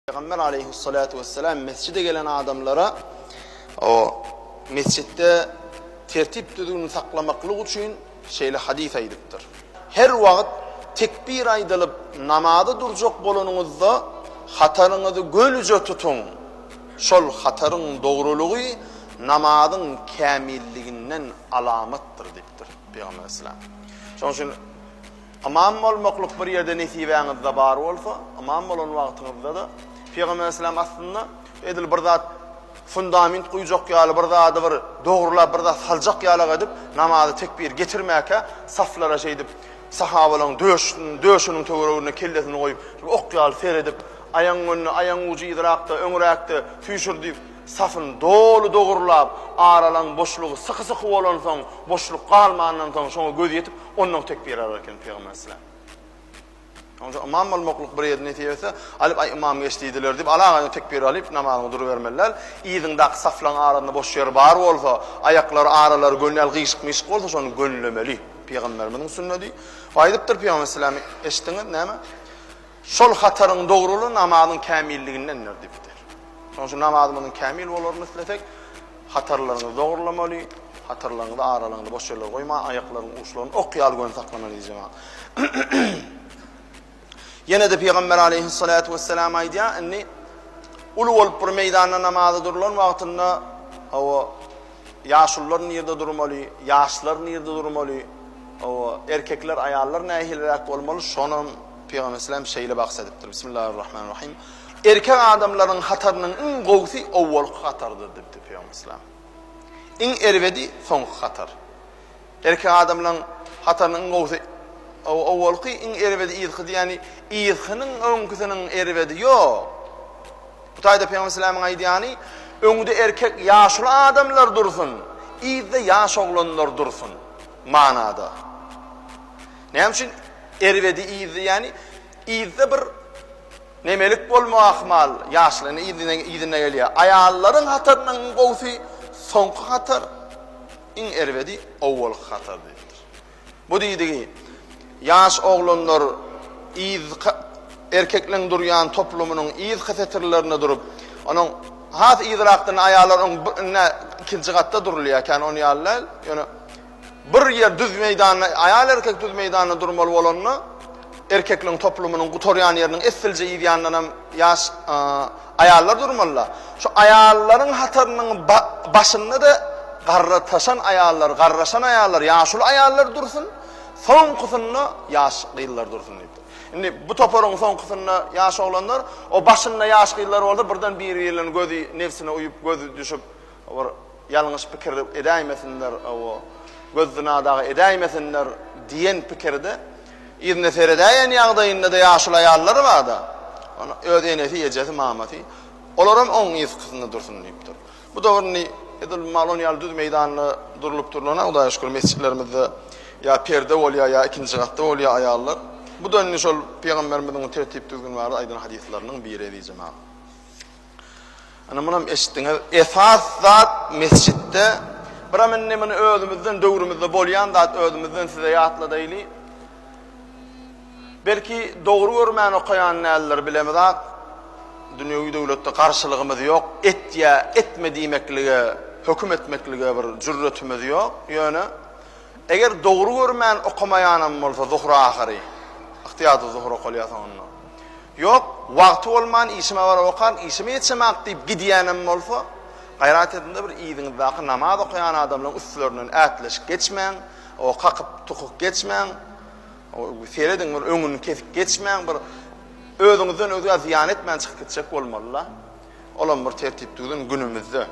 Pygamber aleýhissalatu wessalam mesjide gelen adamlara o mesjitde tertip-düzgüni saklamaklyk üçin şeýle hadys aýdypdyr. Her wagt tekbir aýdylyp namaza durjak bolanyňyzda hataryňyzy gönüje tutuň. Şol hataryň dogrulygy namazyň kämilliginden alamatdyr diýipdir Pygamber aleýhissalam. Şonuň üçin Ymam bolmaklyk bir ýerde nesibäňizde bar bolsa, ymam bolan wagtyňyzda-da, Pygamber aleyhisselam aslynda edil bir zat fundament guýjak ýaly bir zady bir dogrulap bir zat saljak ýalak edip namazy tekbir getirmäkä saflara şeýdip sahabalaryň döş döşüniň töwereginde kellesini goýup ok ýaly seredip aýaň önüne aýaň ujy yzrakda öňräkde süýşür diýip safyny doly dogrulap aralaň boşlugy syky-syky bolansoň boşluk galmandan soň şoňa göz ýetip Ondan tekbir alar eken Pygamber aleyhisselam. Onuň üçin ymam bolmaklyk bir ýerde nesip etse, alyp aý ymam geç diýdiler diýip alagaýyň tekbir alyp namazyňy durubermeli däl. Yzyňdaky saflaryň arasynda boş ýer bar bolsa, aýaklary aralary gönüläl gyşyk-myşyk bolsa şony gönülemeli. Pygamberimiziň sünnedi. Aýdypdyr Pygamber aleyhisselam eşitdiňiz näme? Şol hataryň dogrulygy namazyň kämilligindendir diýipdir. Şonuň üçin namazymyzyň kämil bolaryny islesek, hatarlaryňyzy dogrulamaly, hatarlaryňyzy aralygyňyzy boş ýerlere goýman, aýaklaryň uçlaryny ok ýaly göni saklamaly diýjek. Ýene-de Pygamber aleýhissalatu wesselam aýdýar, indi uly bolup bir meýdanda namaza durulan wagtynda, hawa, Ýaşulular nirde durmaly, ýaşlar nirde durmaly, hawa, erkekler, aýallar nähiliräk bolmaly, şonam Pygamber aleyhisselam şeýle bahs edipdir. Bismillahirrahmanirrahim. Erkek adamlaryň hatarynyň iň gowusy owalky hatardyr diýipdir Pygamber aleyhisselam. Iň erbedi soňky hatar. Erkek adamlaryň hatarynyň iň gowusy owalky, iň erbedi yzky diýýäni, yzkynyň öňküsiniň erbedi ýok. Bu taýda Pygamber aleyhisselamyň aýdýany, öňde erkek ýaşuly adamlar dursun, yzda ýaş oglanlar dursun manada. Näme üçin erbedi yzda ýany yzda bir nemelik bolma ahmal ýaşly indi yzyna gelýär. Aýallaryň hatarynyň iň gowusy soňky hatar, iň erbedi owalky hatar diýipdir. Bu diýdigi, ýaş oglanlar yzky erkekleň durýan toplumynyň yzky setirlerinde durup, onuň has yzrakdan aýallar oň indi ikinji gatda durulýar kän ony ýaly däl, ýöne bir ýer düz meýdanda aýal-erkek düz meýdanda durmaly bolanda erkekleň toplumynyň gutarýan ýeriniň essilje yz ýanyndanam ýaş aýallar durmaly-da. Şu aýallaryň hatarynyň başynda-da garrataşan aýallar, garraşan aýallar, ýaşuly aýallar dursun, soňkusynda ýaş gyzlar dursun diýipdir. Indi bu toparyň soňkusynda ýaş oglanlar, o başynda ýaş gyzlar bolsa birden bir-birleriniň gözi nebsine uýup, gözi düşüp, bir ýalňyş pikir edäýmesinler, o göz zyna dagy edäýmesinler diýen pikirde yzyna seredäýen ýagdaýynda-da ýaşuly aýallar bar-da, öz enesi, ejesi, mamasy, olaram oň yzkysynda dursun diýipdir. Bu da bir indi edil malon ýaly düz meýdanda durlup durlana, Hudaýa şükür mesjitlerimizde ýa perde bolýar, ýa ikinji gatda bolýar aýallar. Bu da indi şol pygamberimiziň tertip-düzgün barada aýdan hadyslarynyň biri eziz jemagat. Ana munam eşitdiňiz. Esas zat mesjitde. Biram indi muny özümizden döwrümizde bolýan zat özümizden size ýatladaýly. Belki dogry görmän okaýan däldir bilemizak. Dünýewi döwletde garşylygymyz ýok. Et ýa etme diýmeklige, höküm etmeklige bir jürretimiz ýok. Ýöne eger dogry görmän okamaýanam bolsa zuhur ahyry, yhtyýaty zuhur okalýar soňunda. Ýok, wagty bolman işime baryp okaryn, işime ýetişemak diýip gidýänem bolsa, gaýrat ediň-de bir yzyňyzdaky namaz okaýan adamlaryň üstlerinden ätleşip geçmäň, o kakyp-tukup geçmäň, serediň bir öňüni kesip geçmäň, bir özüňizden özgä zyýan etmän çykyp gitjek bolmaly-da. Olam bir tertip-düzgün günümizde.